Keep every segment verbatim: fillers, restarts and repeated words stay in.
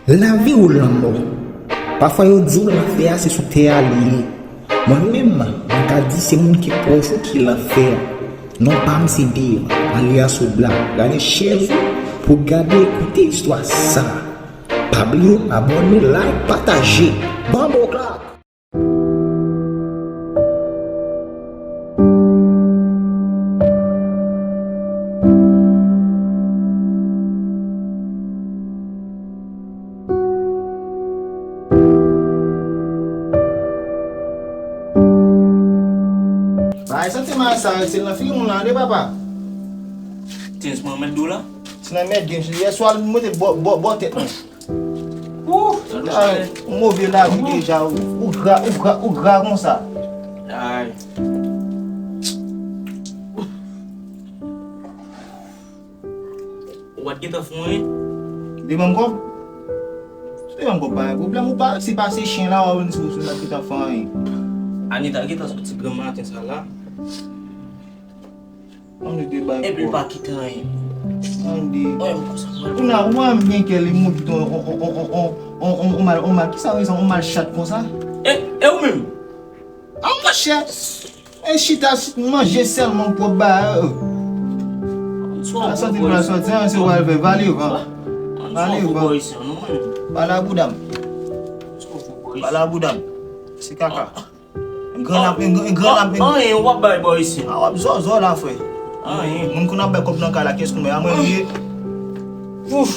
Lavi ou lanmò. Pafwa yo di w lanfè a se sou tè a li ye. Mwen menm, mwen ka di se moun ki pwòch ou ki lanfè a. Non pa m se Dave, alyas Obla. Gade chèz ou pou gade e koute istwa sa. Pa bliye abòne, like, pataje. Bamboklak! Bay santi mal sa, se nan figi moun lan de papa. Tens mwen mèt dou la. Se nan mèt gen, yè swa l mete bò, bò, bò tèt mwen. Ou, ou move lavi deja, ou, ou gra, ou gra, ou gra konsa. Ay. Ou pa t gentan fè anyen? De banm kòb? Se de banm kòb pa gen pwoblèm, ou pa, se pa se chen la, w ap vin sou, sou la gentan fè anyen. Anita gentan soti granmaten sa la. Ann de bay. Epi l pa kite anyen. Ann de. Anyen konsa. Kounye a, ou pa menm gen kè li moute on, on, on mal, on mal, ki sa w di sa, on mal chat konsa? E, e ou menm? An monchè, e chita, manje sèlman pwòp bagay. A santi l pral sòti, an se w al fè vale van. Vale van. Pale a bouda m. Pale a bouda m. Se kaka. Gran ap, gran ap. Anyen, w ap bay bò isit. A, w ap zòzò la, frè. Anyen. Moun konn ap bay kòb nan kay la, kiyès konnen a mwen li ye? Ouf.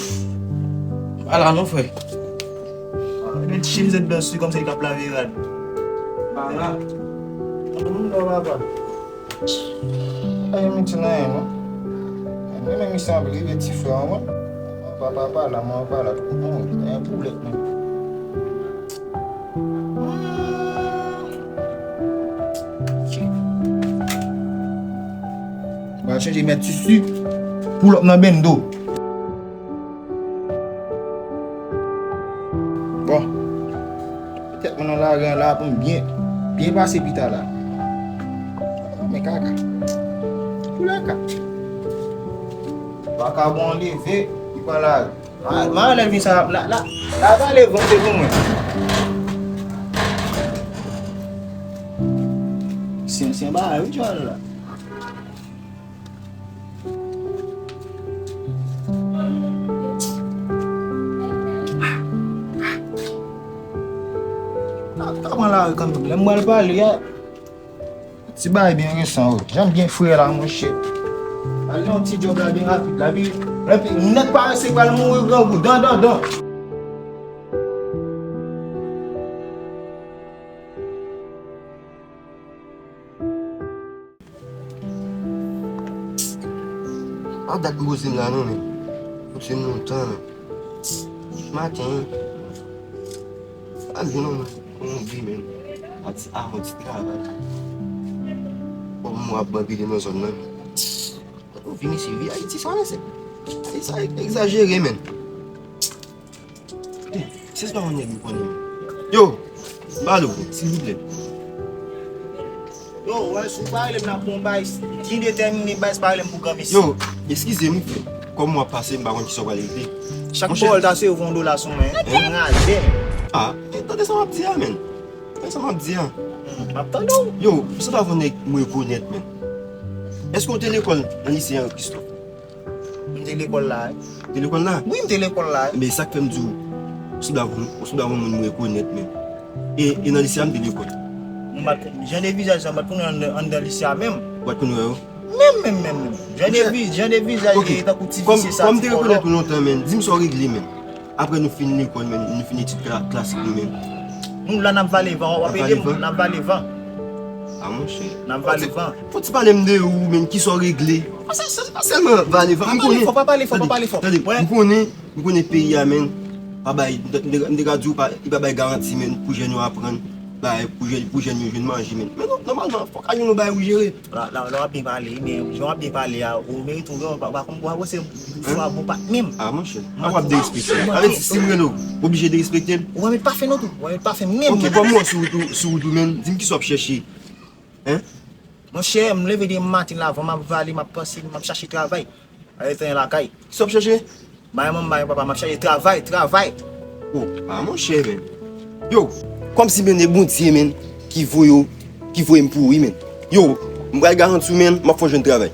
Pa la non, frè. Met chemiz dan sou kòmsi li k ap lave rad. Pa la. Moun nan papa. Ay, men ti nan non. Men men misye ap rive ti frè an mwen. Papa pa la, mwen pa la. Mwen poulèt men. Mwen chanje mèt sisi. Pull up nan bendo. Bon. Petèt mwen nan lari an la pou m byen, byen pase pita la. Men kaka. Koulè ka. Vakabon leve, li pran lari. Ma, ma lè vin sa la, la, la vale vante pou mwen. Sen, sen bagay wi djòl la. Ka, ka pran lari kanmenm. Lè m pral pale a, ti bagay byen resan wi. Jan m byen fre la, monchè. Al nan yon ti djòb la byen rapid la, pi, epi nèg parese pral mouri grangou. Dan, dan, dan. Pa dat m poze m la non, men. Poze m lontan, men. Maten, pa jwenn yon moun pou yon vi, men. Pa di avan ti travay. Kòm mwen ap banbile nan zòn nan, men. Yon vi, mesye, vi Ayiti sa, mesye. Ayiti sa egzajere, men. Tande, se pa yon nèg m konnen. Yo, m pale w, silvouplè. Yo, wè, si w pa rele m la pou yon bay, byen detèmine, bay, se pa rele m pou granmesi. Yo, eskize m, frè. Kòm w ap pase, m pa konn kisa w pral regle. Chak pawòl ta se yon dola sou mwen, hein? Enraje m. Ah, e, tande sa m ap di a, menn. Tande sa m ap di a. Hmm, m ap tande w. Yo, m sanble avè yon nèg m rekonèt, menn. Èske w te lekòl nan lise Henri Christophe? M te lekòl la, wi. Ou te lekòl la? Wi, m te lekòl la, wi. Men sa k fè m di w, ou sanble avè, ou sanble avè yon moun mwen rekonèt menm. E, e nan lise a, m te lekòl. M pa t, jan de vizaj sa, m pa t konnen anndan, anndan lise a menm. Ou pa t konn wè yo? Menm, menm, menm, menm. Jan de vi-, jan de vizaj, ok, e tankou ti visye sa, kòm, kòm m te rekonèt ou lontan, menm, di m sa w regle, menm. Apre nou fin lekòl, menm, nou fin etid kla-, klasik nou, menm. Nou la, n ap vale van, w ap ede m, n ap vale van. Ah, monchè. N ap vale van. Fò w ti pale m de ou, menm, kisa w regle. Pa sè-, sè-, pa sèlman vale van. M konnen. Pa pale fò, pa pale fò, pa pale fò. Tande, tande, m konnen, m konnen peyi a, menm, pa bay, m te, m te, m te ka di w, pa, li pa bay garanti, menm, pou jèn yo aprann, bay, pou jèn, pou jèn yo jwenn manje, menm. Men non, nòmalman, fòk a jwenn yon bagay pou jere. La, la, la w ap byen pale, men jan w ap byen pale a, ou merite yon gran, pa, pa, pa, ou se swa bon pa menm. Ah, monchè. An w ap derespekte m. Avè di si m rele w, w oblije derespekte m. Ou pa met pafen non tou. Ou pa met pafen menm. Ok, kòm w sou wout ou, sou wout ou menm, di m kisa w ap chèche. Hein? Monchè, m leve demen maten la, avan m ap vale, m ap panse, m ap chache travay. Al etann lakay. Kisa w ap chache? Bay manman, bay papa, m ap chache travay, travay. Ah, monchè, men. Yo, kòmsi, men, e Bondye, men, ki voye w, ki voye m pou ou, wi, men. Yo, m pral garanti w, men, m ap fè w jwenn travay.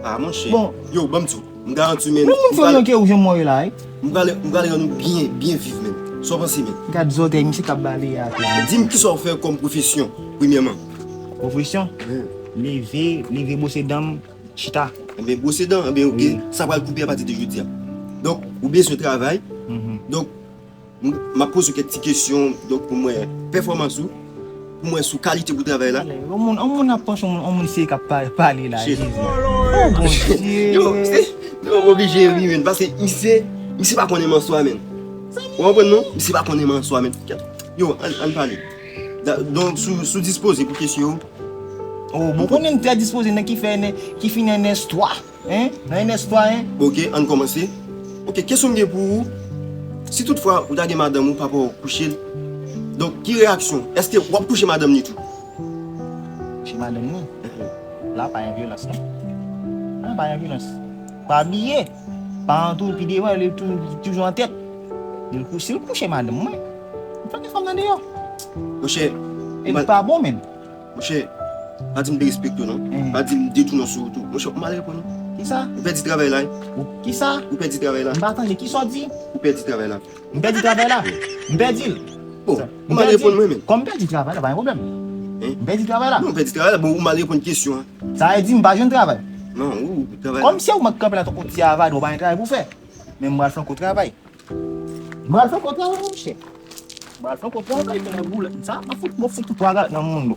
Ah, monchè. Bon. Yo, ban m di w. M garanti w, men. Men moun fè yon ke ou jan mwen la, wi. M pral, m pral rann ou byen, byen viv, men. Sa w panse, men? Gad zòtèy, misye k ap balaye atè. Di m kisa w fè kòm pwofesyon, premyèman? Pwofesyon? Wi. Leve, leve bwose dan m, chita. Enben, bwose dan, enben, oke. Wi. Sa pral koupe apati de jodi a. Donk, ou bezwen travay. Mhm. Donk, m, m ap poze w kèk ti kesyon, donk, pou m wè pèfòmans ou, pou m wè sou kalite pou travay la. Yon moun, yon moun ap panse yon moun, yon moun serye k ap pa-, pale la, Jezi. Oh, Bondye. Yo, se, yo, m oblije ri, men, paske misye, misye pa konnen m an swa, men. Ou konprann, non? Misye pa konnen m an swa, men. Yo, ann, ann pale. Da-, donk, sou, sou dispoze pou kesyon yo? Oh, bon, konnen m trè dispoze nan ki fè, nan, ki fini an S twa, hein? Nan S twa, hein? Ok, ann kòmanse. Ok, kesyon m gen pou ou, si toutfwa ou ta gen madanm ou, papa w kouche l, donk, ki reyaksyon? Èske w ap kouche madanm ni tou? Kouche madanm ni? Mhm. La, pa gen vyolans, non. La, pa gen vyolans. Pa bliye, paran tou, pi devan, li tou-, toujou an tèt. Li kou-, si l kouche madanm mwen, m fè fanm nan deyò. Monchè, e li pa bon, menm. Monchè, pa di m derespekte w non. Hmm. Pa di m detounen w sou wout ou. Monchè, ou mal reponn. Kisa? Ou pèdi travay la, wi. Ou kisa? Ou pèdi travay la. M pa tande. Kisa w di? Ou pèdi travay la. M pèdi travay la. M pèdi l. Bon, ou mal reponn mwen menm. Kòm m pèdi travay la, pa gen pwoblèm. Hein? M pèdi travay la. Non, ou pèdi travay la. Bon, ou mal reponn kesyon an. Sa vle di m pa jwenn travay. Non, ou travay la. Kòm se ou mèt kanpe la tankou ti avadra, ou pa gen travay pou fè. Men m pral fè yon kou travay. M pral fè yon kou travay, monchè. M pral fè yon kou travay, fè nan boulèt. Sa, mwen fout, mwen fout tout travay nan moun.